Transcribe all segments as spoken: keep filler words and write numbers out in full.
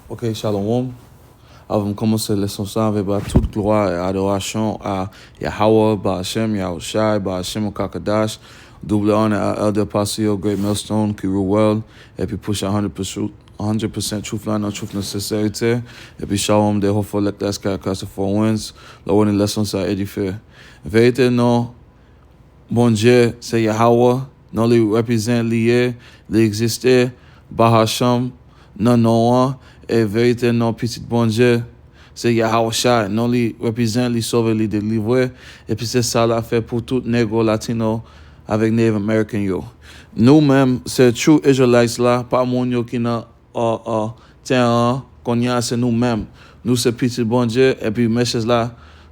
Ok, shalom. Avan m kòmanse leson sa, m vle ba tout glwa e adorasyon a Yahawah, Ba'ashem, Yahushai, Ba'ashem Kakadash, double honor a Elder Pastor yo, Great Millstone, ki rule world, epi push a hundred percent, hundred percent truth la nan truth nan senserite, epi shalom de Hofo Lektas Karakasa Four Winds, lè w wè leson sa edifye. Verite non, Bondye se Yahawah, non li reprezant li ye, li egziste, Bahasham, nan non an, e verite non Pitit Bondye, se Yahushai, non li reprezant, li sove, li delivre, epi se sa l ap fè pou tout Negro, Latino, avèk Native American yo. Nou menm, se true Israelites la, pa moun yo ki nan uh, uh, tè an, kounye a se nou menm. Nou se pitit Bondye, epi mesaj la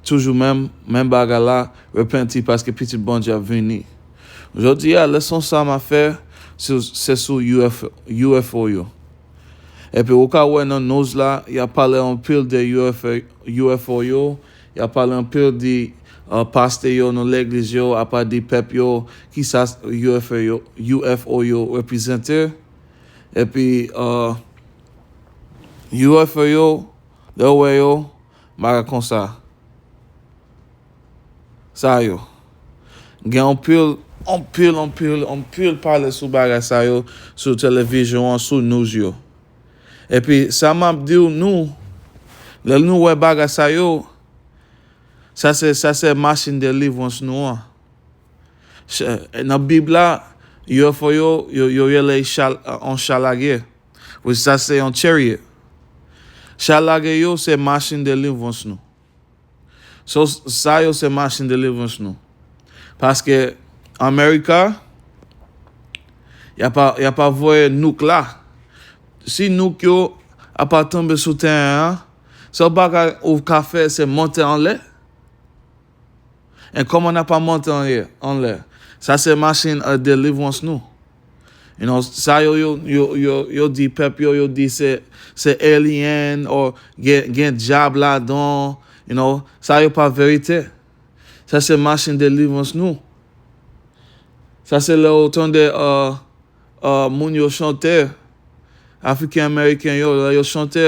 toujou menm, menm bagay la, repanti paske pitit Bondye ap vini. Jodi a, leson sa m ap fè, se, se sou U F, U F O yo. Epi ou ka wè nan news la, y ap pale anpil de U F O, U F O yo, y ap pale anpil de uh, pastè yo nan legliz yo, apa de pèp yo, ki sa U F O yo, U F O yo reprezante. Epi, uh, U F O yo, lè w wè yo, bagay konsa. Sa yo. Gen anpil, anpil, anpil, anpil pale sou bagay sa yo, sou televizyon an, sou news yo. Epi, sa m ap di w nou, lè nou wè bagay sa yo, sa se, sa se machin delivrans nou an. Ch-, nan Bib la, U F O yo, yo, yo rele chal, yon chalage. Wi, sa se yon chariot. Chalage yo se machin delivrans nou. So, sa yo se machin delivrans nou. Paske Amerika, y a pa, y a pa voye nouk la. Si nouk yo a pa tonbe sou teren an, sèl bagay ou ka fè se monte anlè. E kòman n ap monte anlè, anlè? Sa se machin, uh, delivrans nou. You know, sa yo, yo, yo, yo, yo di pèp yo, yo di se, se alien, or gen, gen dyab ladan, you know, sa yo pa verite. Sa se machin delivrans nou. Sa se lè ou tande, uh, uh, moun yo chante, Afriken Ameriken yo, lè yo chante,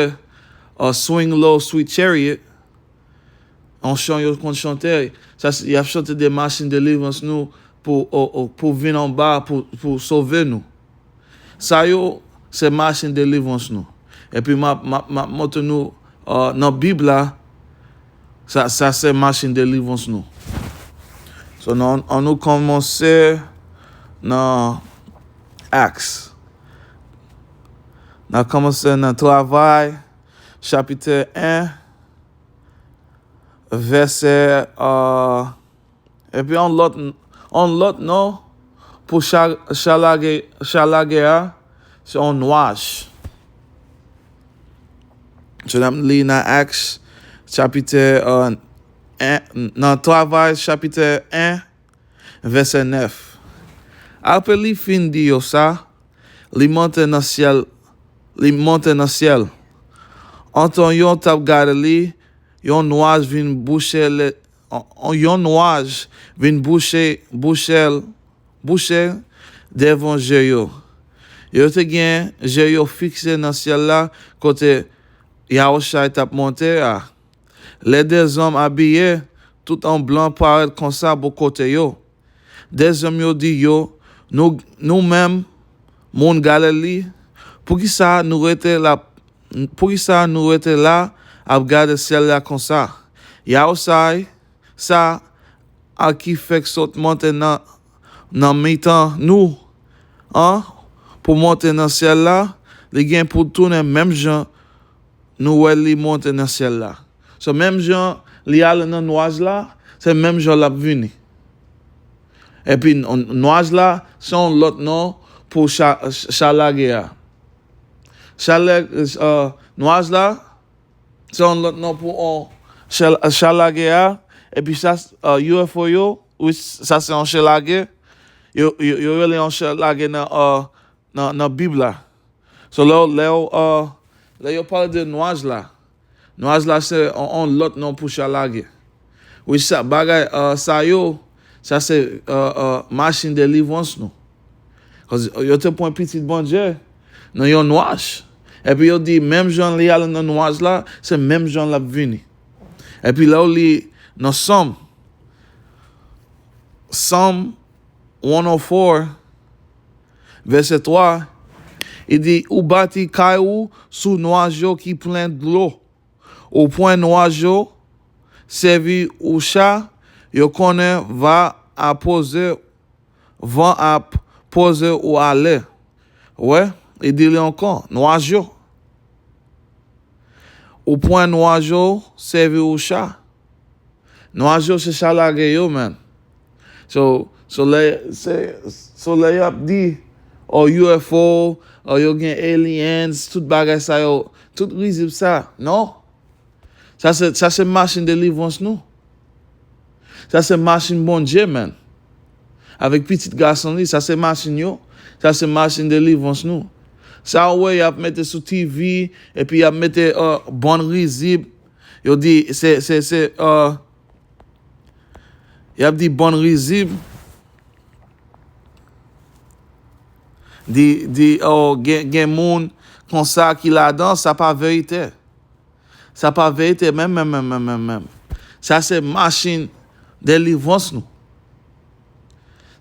uh, Swing Low, Sweet Chariot, yon chan yo konn chante, sa se, y ap chante de machin delivrans nou pou, o, o, pou vin anba, pou, pou sove nou. Sa yo, se machin delivrans nou. Epi m ap, m ap, m ap montre nou, uh, nan Bib la, sa, sa se machin delivrans nou. So, nou, an nou kòmanse nan Acts. N ap kòmanse nan Travay, chapit en, vèsè, uh, epi yon lòt, yon lòt non pou cha-, chalage, chalage a, se yon nwaj. So, n ap li nan Acts, chapit, uh, en, nan Travay, chapit en, vèsè nèf. Apre li fin di yo sa, li monte nan syèl, li monte nan syèl. Antan yo t ap gade li, yon nwaj vin bouche lè, yon nwaj vin bouche, bouche, bouche devan je yo. Yo te gen je yo fikse nan syèl la, kote Yahushai t ap monte a. Lè de zòm abiye tout an blan parèt konsa bò kote yo. De zòm yo di yo, nou, nou menm, moun Galili, poukisa nou rete la, poukisa nou rete la ap gade syèl la konsa? Yahushai, sa a ki fèk sot monte nan, nan mitan nou an, pou monte nan syèl la, li gen pou tounen menm jan nou wè li monte nan syèl la. So, menm jan li ale nan nwaj la, se menm jan l ap vini. Epi, n-, nwaj la, se yon lòt non pou cha-, chalage a. Chalè-, uh, nwaj la, se yon lòt non pou yon chal-, chalage a. Epi sa, uh, U F O yo, wi, sa se yon chalage. Yo, yo, yo rele yon chalage nan, uh, nan, nan Bib la. So, lè, lè, uh, lè yo pale de nwaj la, nwaj la se yon, yon lòt non pou chalage. Wi, sa, bagay, uh, sa yo, sa se, uh, uh, machin delivrans nou. Koz yo te pran pitit Bondye nan yon nwaj. Epi yo di, menm jan li al nan nwaj la, se menm jan l ap vini. Epi lè w li nan Sòm, Sòm one oh four, vèsè twa, li di, ou bati kay ou sou nwaj yo ki plen dlo. Ou pran nwaj yo, sèvi ou cha, yo konnen va a poze, van ap poze ou ale. Wè, li di li ankò, nwaj yo. Ou pran nwaj yo, sèvi ou cha. Nwaj yo se cha lagè yo, man. So, so lè, se, so lè y ap di, oh, U F O, oh, yo gen aliens, tout bagay sa yo, tout rizib sa. Non. Sa se, sa se machin delivrans nou. Sa se machin Bondye, man. Avèk pitit gason li, sa se machin yo. Sa se machin delivrans nou. Sa ou wè y ap mete sou T V, epi y ap mete, uh, bann rizib. Yo di, se, se, se, uh, y ap di bann rizib. Di, di, oh, gen, gen moun konsa ki ladan, sa pa verite. Sa pa verite, menm, menm, menm, menm, menm, menm. Sa se machin delivrans nou.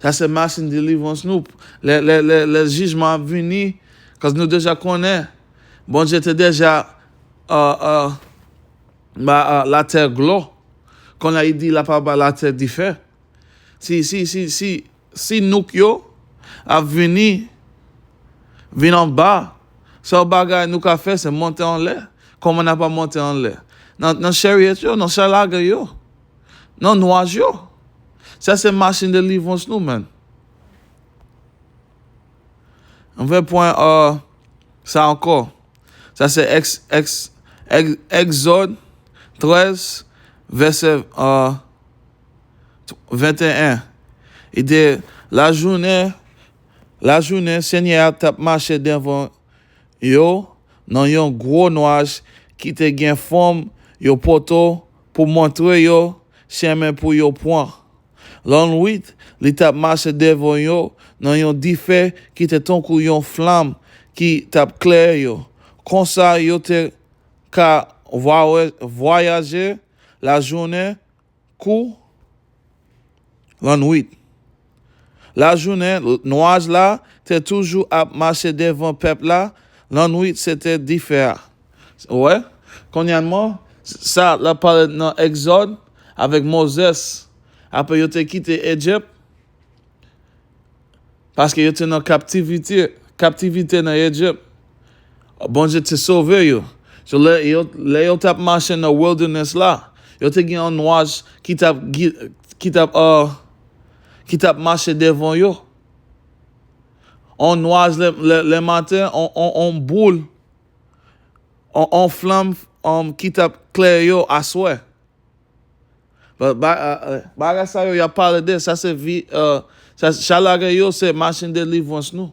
Sa se machin delivrans nou. Lè, lè, lè, lè jijman ap vini, kòz nou deja konnen, Bondye te deja, uh, uh, ba, uh, latè glo. Kounye a, li di l ap ba latè dife. Si, si, si, si, si nouk yo ap vini, vin anba, sèl bagay nou ka fè, se monte anlè. Kòman n ap monte anlè? Nan, nan chariot yo, nan cha lagè yo, nan nwaj yo. Sa se machin delivrans nou, man. Ann fè pwen, uh, sa ankò. Sa se Ex-, Ex-, Ex-, Egzòd trèz, vèsè, uh, venteyen. Li di, lajounen, lajounen, Senyè a t ap mache devan yo nan yon gwo nwaj ki te gen fòm yon poto pou montre yo chemen pou yo pran. Lannwit, li t ap mache devan yo nan yon dife ki te tankou yon flanm ki t ap klere yo. Konsa, yo te ka vwaye-, vwayaje lajounen kou lannwit. Lajounen, nwaj la te toujou ap mache devan pèp la, lannwit, se te dife a. Ou wè? Kounye a, sa l ap pale nan Egzòd avèk Mozès. Apre yo te kite Ejip, paske yo te nan kaptivite, kaptivite nan Ejip. Bondye te sove yo. So, lè yo, lè yo t ap mache nan wilderness la, yo te gen yon nwaj ki t ap gi-, ki t ap, uh, ki t ap mache devan yo. Yon nwaj lè, lè, lè maten, yon, yon, yon boul, yon, yon flanm, um, ki t ap klere yo aswè. Ba-, ba-, a, a, bagay sa yo, y ap pale de, sa se vi, uh, sa, cha lagè yo se machin delivrans nou.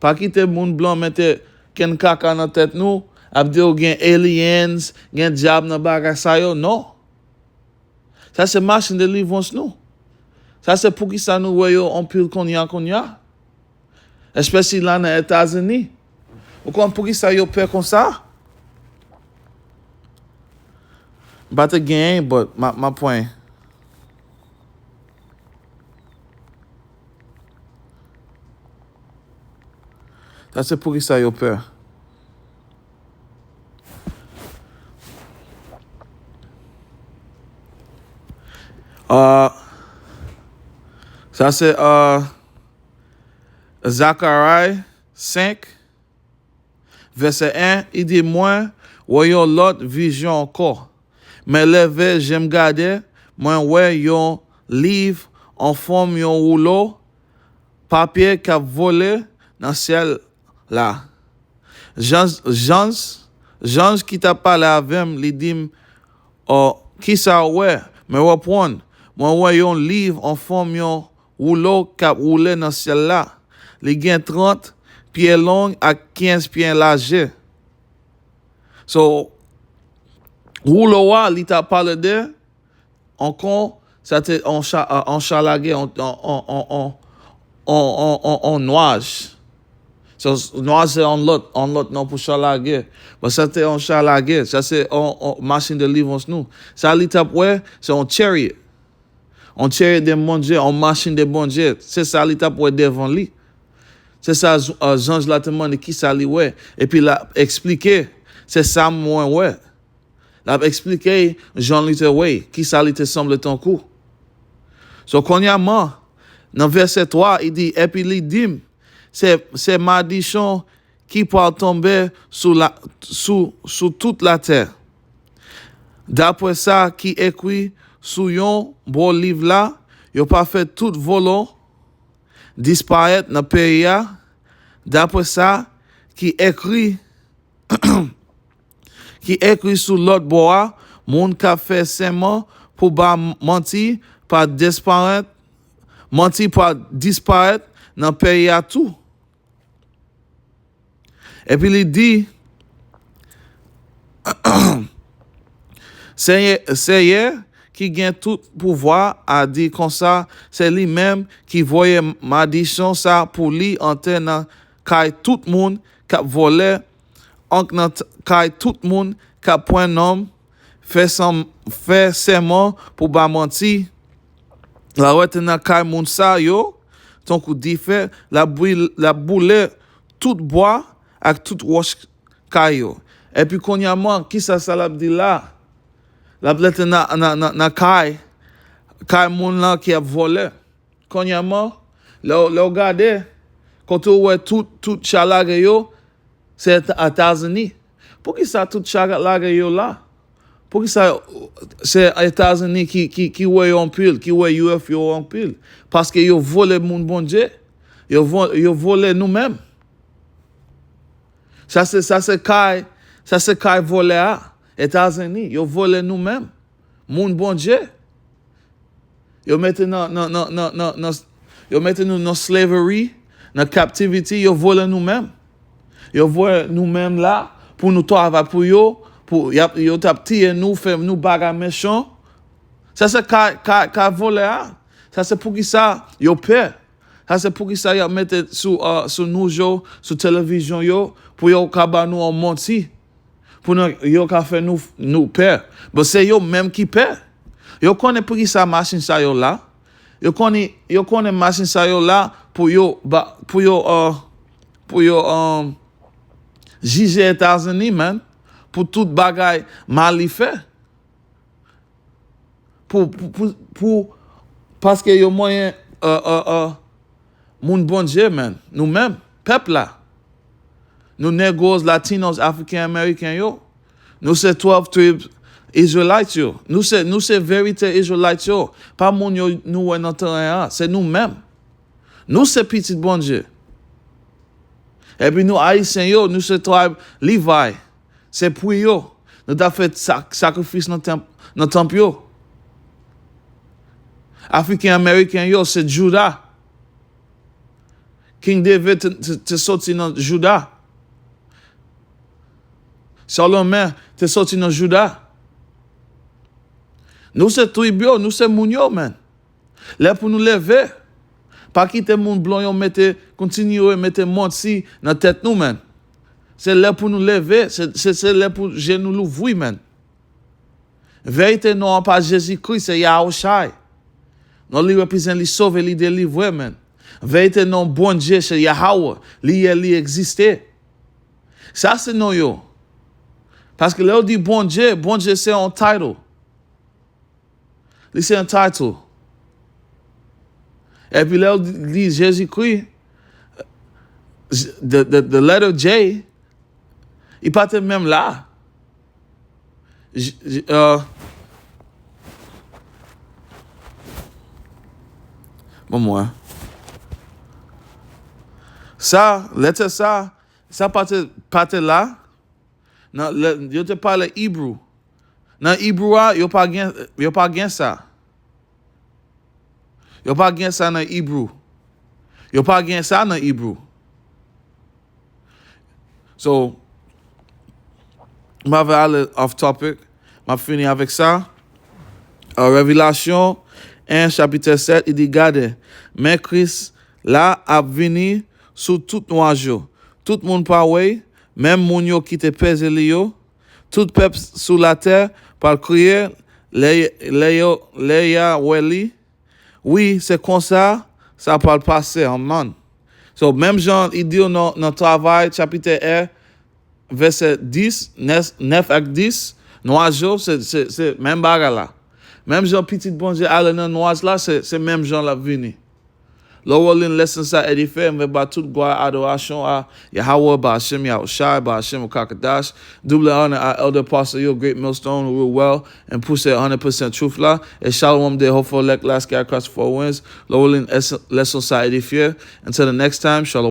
Pa kite moun blan mete kenn kaka nan tèt nou, ap di w gen aliens, gen dyab nan bagay sa yo, non. Sa se machin delivrans nou. Sa se poukisa nou wè yo anpil kounye a, kounye a. Espesi la nan Etazini. Ou konn poukisa yo pè konsa? M pa te genyen, but m a, m a pran. Sa se poukisa yo pè. Ah, sa se, ah, Zakaray senk, vèsè en, li di, mwen wè yon lòt vizyon ankò. Mwen leve je m gade, mwen wè yon liv an fòm yon woulo papye k ap vole nan syèl la. Janj, janj, janj ki t ap pale avè m, li di m, ò, kisa w wè? Mwen reponn, mwen wè yon liv an fòm yon woulo k ap woule nan syèl la. Li gen trant pye long ak kenz pye lajè. So, woulo a, li t ap pale de, ankò, sa te on cha, on cha lagè, on, on nwaj. So, nwa se yon lòt, yon lòt non pou chalagè. Bon, sa te yon chalagè, sa se yon, yon machin delivrans nou. Sa li t ap wè, se yon chariot. Yon chariot de Bondye, yon machin de Bondye. Se sa li t ap wè devan li. Se sa z- euh, zanj la te mande ki sa li wè. Epi l ap eksplike, se sa mwen wè. L ap eksplike jan li te wè, ki sa li te sanble tankou. So, kònyaman, nan vèsè twa, li di, epi li di m, se, se madichon ki pral tonbe sou, la, sou, sou tout latè. Daprè sa ki ekri sou yon bò liv la, yo pa fè tout vòlò disparèt nan peyi a. Daprè sa ki ekri, ki ekri sou lòt bò a, moun k ap fè sèman pou ba manti pa disparèt, manti pa disparèt nan peyi a tou. Epi li di, Seyè, Seyè ki gen tout pouvwa a di konsa, se li menm ki voye madichon sa pou li antre nan kay tout moun k ap vòlè, ank nan t- kay tout moun k ap pran non m, fè, san, fè sèman pou ba manti. L ap antre nan kay moun sa yo, tankou dife, l ap bri- l ap boule tout bwa ak tout wòch kay yo. Epi kònyaman, kisa sa l ap di la? L ap antre nan, nan, nan, nan kay, kay moun lan ki ap vòlè. Kònyaman, lè w- lè w gade, kote w wè tout, tout chalagè yo, se Eta- Etazini. Poukisa tout chalagè yo la? Poukisa se Etazini ki, ki, ki wè yo anpil, ki wè U F yo anpil? Paske yo vòlè moun Bondye. Yo vò- yo vòlè nou menm. Sa se, sa se kay, sa se kay vòlè a. Etazini, yo vòlè nou menm. Moun Bondye. Yo mete nan, nan, nan, nan, nan, nan yo mete nou nan slavery, nan captivity, yo vòlè nou menm. Yo vòlè nou menm la pou nou travay pou yo, pou y ap- yo t ap tiye nou, fè nou bagay mechan. Sa se ka, ka, ka vòlè a. Sa se poukisa yo pè. Sa se poukisa y ap mete sou, uh, sou news yo, sou televizyon yo, pou yo ka ba nou yon manti. Pou nou, yo ka fè nou, nou pè. Bon, se yo menm ki pè. Yo konnen poukisa machin sa yo la. Yo konnen, yo konnen machin sa yo la pou yo, ba- pou yo, uh, pou yo, um, jije Etazini, man. Pou tout bagay mal li fè. Pou, pou, pou, pou, paske yo manyen, uh, uh, uh, moun Bondye, man. Nou menm, pèp la. Nou Negroes, Latinos, African American yo. Nou se twelve tribe Israelites yo. Nou se, nou se verite Israelites yo. Pa moun yo nou wè nan teren an. Se nou menm. Nou se pitit Bondye. Epi nou Ayisyen yo, nou se tribe Levi. Se pri yo. Nou t ap fè sak- sakrifis nan tanp, nan tanp yo. African American yo, se Juda. King David te, te, te soti nan Juda. Solomon te soti nan Juda. Nou se trib yo, nou se moun yo, man. Lè pou nou leve. Pa kite moun blan yo mete, kontinye mete manti nan tèt nou, man. Se lè pou nou leve, se, se, se lè pou je nou louvri, man. Verite non an pa Jezikri, se Yahushai. Non li reprezante li sove, li delivre, man. Verite non Bondye, se Yahweh, li ye, li egziste. Sa se non yo. Paske lè yo di Bondye, Bondye se yon title. Li se yon title. Epi lè yo di, di Jezikri, the, the, the letter J, li pa te menm la. J- j- euh, bon, mwen. Sa, lètè sa, sa pa te, pa te la. Nan, lè, yo te pale Ibru. Nan Ibru a, yo pa gen, yo pa gen sa. Yo pa gen sa nan Ibru. Yo pa gen sa nan Ibru. So, m ap ale off topic. M ap fini avèk sa. Euh, Revelasyon en, chapit sèt, li di, gade, men Kris la ap vini sou tout nwaj yo, tout moun pral wè, menm moun yo ki te peze li yo, tout pèp sou latè pral kriye lè, lè yo, lè y a wè li. Wi, se konsa sa pral pase, amen. So, menm jan li di w nan, nan Travay, chapit en, vèsè dis, nèf, nèf ak dis, nwaj yo, se, se, se menm bagay la. Menm jan pitit Bondye ale nan nwaj la, se, se menm jan l ap vini. Lorelyn, lèson sa edifye, mwen ba tout glwa adorasyon a Yahweh, Ba'ashem Yahushai, Ba'ashem Ukakadash, double honor a Elder Pastor yo, Great Millstone, Real Well, and Pousser one hundred percent Truth la, e Shalom de Hofo Lek Laske across the four winds. Lorelyn, lèson sa edifye. Until the next time, Shalom.